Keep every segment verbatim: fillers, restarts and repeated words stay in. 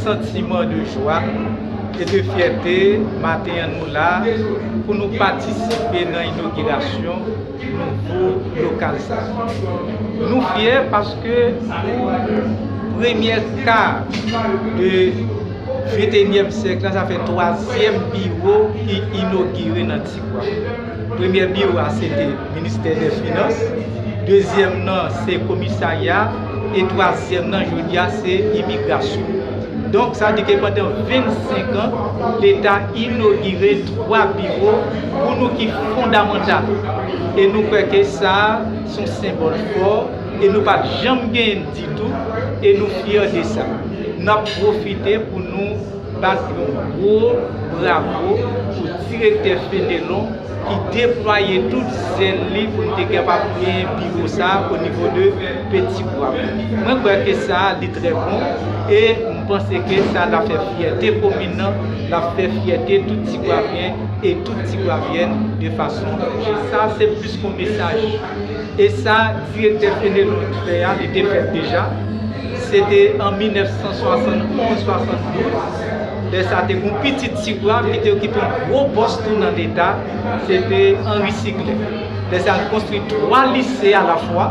Santiman de jwa e de fyète, maten an nou la pou nou patisipe nan inogirasyon nouvo lokal sa. Nou fyè paske pou premyè ka de ventenyèm syèk la, sa fè twazyèm biwo ki inogire nan Tigwav. Premyè biwo a se te ministè dè finans, dezyèm nan se komisarya, e twazyèm nan jodi a se imigrasyon. Donk sa di ke pandan vennsenk an, Leta inogire twa biwo pou nou ki fondamantal. E nou kwè ke sa se yon senbòl fò, e nou pa t janm genyen l ditou, e nou fyè de sa. N ap pwofite pou nou bat yon gwo bravo pou direktè Fenelon ki deplwaye tout zèl li pou n te kapab gen biwo sa o nivo de Petit Goâve. Mwen kwè ke sa li trè bon e m panse ke sa l ap fè fyète komin nan, l ap fè fyète tout Tigwavyen e tout Tigwavyèn de fason. Sa se plis kon mesaj. E sa direktè Fenelon fè a, li te fèt deja. Se te an mil nèf san swasann onz swasann douz. Lè sa te gon pitit Tigwav ki te okipe yon gwo pòs tou nan Leta, se te Henri Siclay. Lè sa te konstwi twa lise alafwa,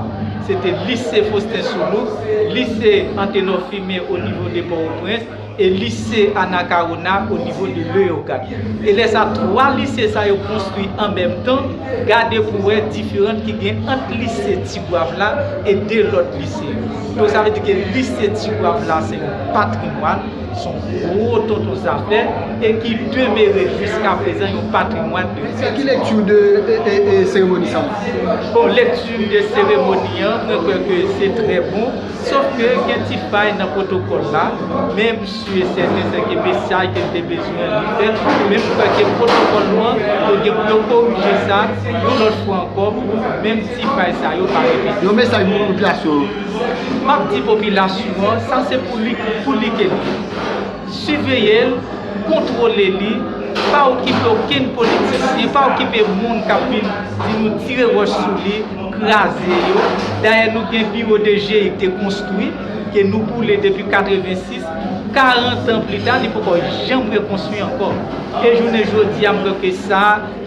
se te lise Faustin Soulouque, lise Anténor Firmin o nivo de Pòtoprens, e lise Anacaona o nivo de Leyogàn. E lè sa twa lise sa yo konstwi an menm tan, gade pou wè diferans ki gen ant lise Tigwav la e de lòt lise yo. Donk sa vle di ke lise Tigwav la se yon patrimwàn, se yon gwo tonton zafè e ki demere jiska prezan yon patrimwàn de. Ki lekti w de seremoni sa? Bon, lekti de seremoni an, mwen kwè ke se trè bon, sof ke gen ti fay nan pwotokòl la, men m si e sèten se ke mesaj ke l te bezwen li fèt, men m kwè ke pwotokòl nou an, yo gen pou yo korije sa yon lòt fwa ankò pou menm ti fay sa yo pa repete. Yon mesaj pou popilasyon an? M ap di popilasyon an, sa se pou li, pou li ke li. Siveye l, kontwole li, pa okipe okenn politisyen, pa okipe moun k ap vin di nou tire wòch sou li, kraze yo. Dayè nou gen biwo de GIE ki te konstwi, ke nou boule depi katrevensis, karant an pli ta, li poko janm rekonstwi ankò. E jounen jodi a, m kwè ke sa,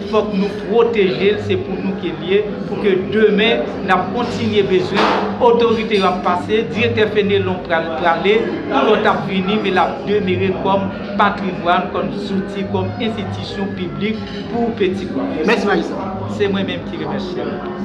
fòk nou pwoteje l, se pou nou ke l ye, pou ke demen n ap kontinye bezwen otorite yo ap pase, direktè Fenelon pral prale, pou lòt ap vini, men l ap demere kòm patrimwàn, kòm zouti, kòm enstitisyon piblik pou Petit Goâve. Mèsi majistra. Se mwen menm ki remèsye w.